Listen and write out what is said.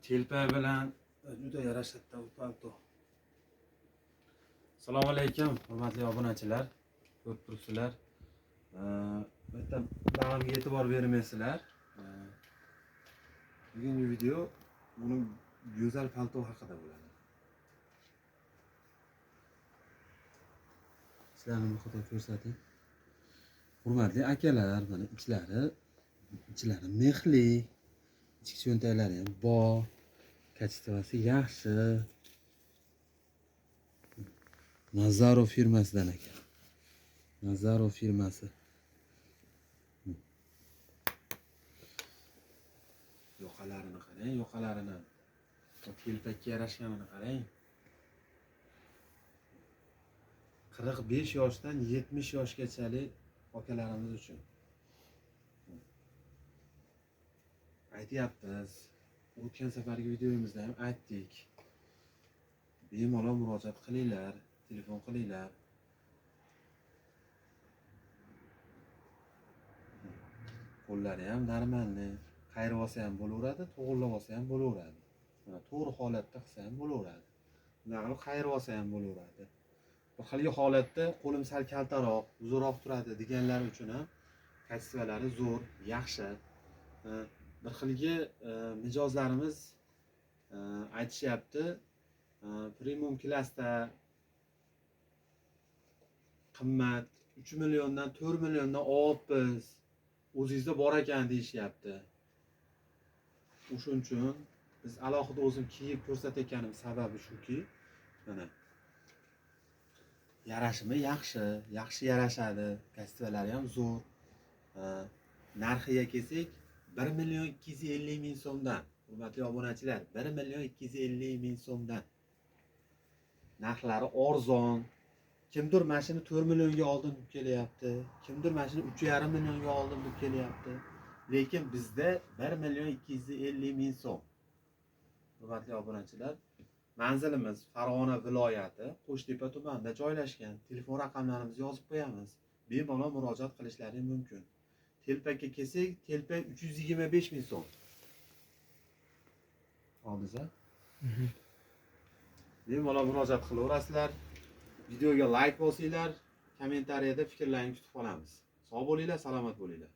Telpak bilan juda yarashadi bu palto. Assalomu alaykum, hurmatli obunachilar. Ko'rib turibsizlar. Bitta bag'imga e'tibor bermaysizlar. Bugungi video buni go'zal palto haqida bo'ladi. Sizlarni bir qator ko'rsating. Hurmatli akalar, mana ichlari mexli, ichki cho'ntaklari ham bor, kачествоsi yaxshi. Nazarov firmasidan ekan. Nazarov firmasi. Yoqalarini qarang, yoqalarini. Telpakka yarashganini qarang. 45 yoshdan 70 yoshgachalik akalarimiz uchun. Aytyapmiz. O'tgan safargi videomizda ham aytdik. Bemalol murojaat qilinglar, telefon qilinglar. Qo'llari ham normalni, qayirib olsa ham bo'laveradi, to'g'rilab olsa ham bo'laveradi. Mana to'g'ri holatda qilsa ham bo'laveradi. Bunday qilib qayirib olsa ham bo'laveradi. Bir xilgi holatda qo'lim sal kaltaroq, uzunroq turadi deganlar uchun ham kачестволari zo'r, yaxshi. Bir xilgi mijozlarimiz aytishyapti, premium klassda qimmat, 3 milliondan 4 milliondan olyapmiz, o'zingizda bor ekan deyishyapti. O'shuning uchun biz alohida o'zim kiyib ko'rsatayotganim sababi shuki, mana yarashimi yaxshi, yaxshi yarashadi, kачестволari ham zo'r. Narxiga kelsak 1 250 000 so'mdan. Hurmatli obunachilar, 1 250 000 so'mdan. Narxlari arzon. Kimdir mashina 4 millionga oldim deb kelyapti, kimdir mashina 3,5 millionga oldim deb kelyapti. Lekin bizda 1 250 000 so'm. Hurmatli obunachilar, manzilimiz Farg'ona viloyati, Qo'shtepa tumanida joylashgan. Telefon raqamlarimizni yozib qo'yamiz. Bemalol murojaat qilishlari mumkin. Telpakka kelsak, telpak 325 ming so'm. Oldingiz? Bemalol murojaat qilaverasizlar. Videoga like bosinglar, kommentariyada fikrlaringizni kutib qolamiz. Sog' bo'linglar, salomat bo'linglar.